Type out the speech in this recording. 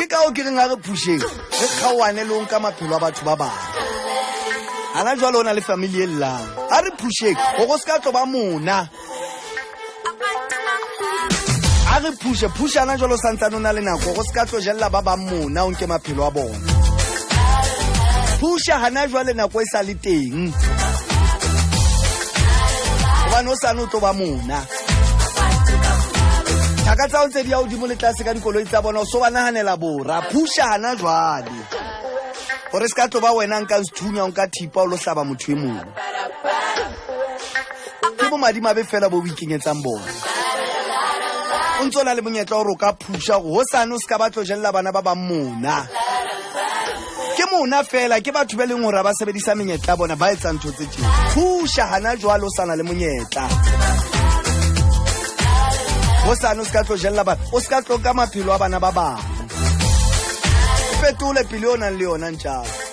Ke ka o ke reng a re phusheng, re kgaoane le ho nka maphelo a batho ba bang. Hana jwale o na le family e llang. A re phusheng gore o se ka tlo ba mona. A re phushe, phushana jwale o santsane o na le nako, go se ka tlo jella ba bang mona, o nke maphelo a bona. Phusha hana jwale nako e sa le teng, gobane o sane o tlo ba mona. Thaka tsa o tse di ya godimo le tlase ka dikoloi tsa bona, o so ba naganela bora. Phusha hana jwale gore se ka tlo ba wena nka sethunya, o nka thipa, o lo hlaba motho e mongwe. Ke bomadimabe fela bo bo ikenyetsang bona. O ntse o na le monyetla gore o ka phusha gore hosane o se ka ba tlo jella bana ba bang mona. Ke mona fela, ke batho ba e leng gore ba sebedisa menyetla ya bona, ba etsang ntho tse tjena. Phusha hana jwale o sa na le monyetla, hosane o se ka tlo jella bana, o se ka tlo ka maphelo a bana ba bang. O fetole pele o nang le yona ntjalo.